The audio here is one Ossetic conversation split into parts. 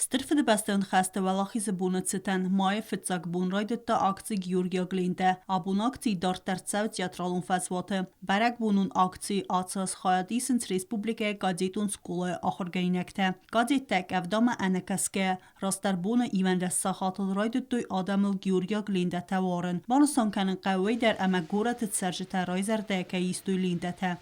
Стыр Фыдыбӕстӕйон хӕсты Уӕлахизы боны цытӕн майы фыццаг бон райдыдта акци «Георгиаг лентӕ». Абон акци дарддӕр цӕуы театралон фӕзуаты. Бӕрӕгбонон акцийы ацы аз хайад исынц республикӕйы кадетон скъолайы ахуыргӕнинӕгтӕ. Кадеттӕ къӕвдамӕ ӕнӕкӕсгӕйӕ, растдӕр боны ивӕндӕс сахатыл райдыдтой адӕмыл георгиаг лентӕтӕ уарын. Банысан кӕнын хъӕуы уый дӕр, ӕмӕ горӕты цӕрджытӕ райзӕрдӕйӕ кӕй истой лентӕтӕ.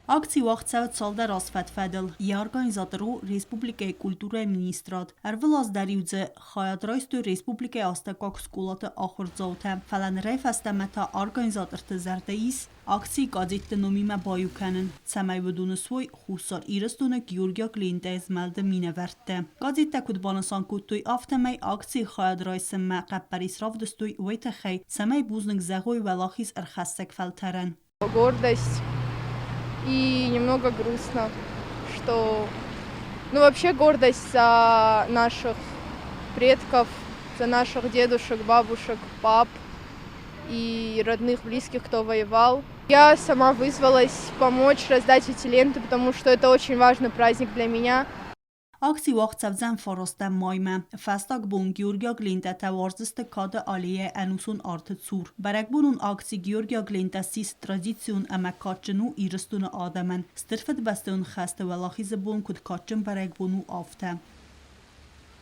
Акци уагъд цӕуы цалдӕр аз фӕд-фӕдыл. Йӕ организатор у республикӕйы культурӕйы министрад. Ӕрвылаз дӕр-иу дзы хайад райстой республикӕйы астӕуккаг скъолаты ахуырдзаутӕ. Фӕлӕ нырӕй фӕстӕмӕ та организаторты зӕрдӕ ис акцийы кадетты номимӕ баиу кӕнын, цӕмӕй уыдоны суой Хуссар Ирыстоны Георгиаг лентӕйы змӕлды минӕвӕрттӕ. Газеттӕ куыд банысан кодтой, афтӕмӕй акцийы хайад райсынмӕ хъӕппӕрис равдыстой уый тыххӕй, цӕмӕй бузныг зӕгъой уӕлахиз ӕрхӕссӕг фӕлтӕрӕн. Гордость и немного грустно, что, ну, вообще гордость за наших предков, за наших дедушек, бабушек, пап и родных, близких, кто воевал. Я сама вызвалась помочь раздать эти ленты, потому что это очень важный праздник для меня. Акци уагъд цӕудзӕн фарастӕм маймӕ. Фӕстаг бон георгиаг лентӕтӕ уарздзысты Кады аллейӕйы ӕнусон арты цур. Бӕрӕгбонон акци Георгиаг лентӕ ссис традицион ӕмӕ кадджын у Ирыстоны адӕмӕн. Стыр Фыдыбӕстӕйон хӕсты Уӕлахизы бон куыд кадджын бӕрӕгбон у, афтӕ.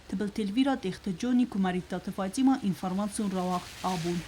Тыбылты Эльвира, Тъехты Джони, Куымӕридтаты Фатимӕ, информацион рауагъд абон.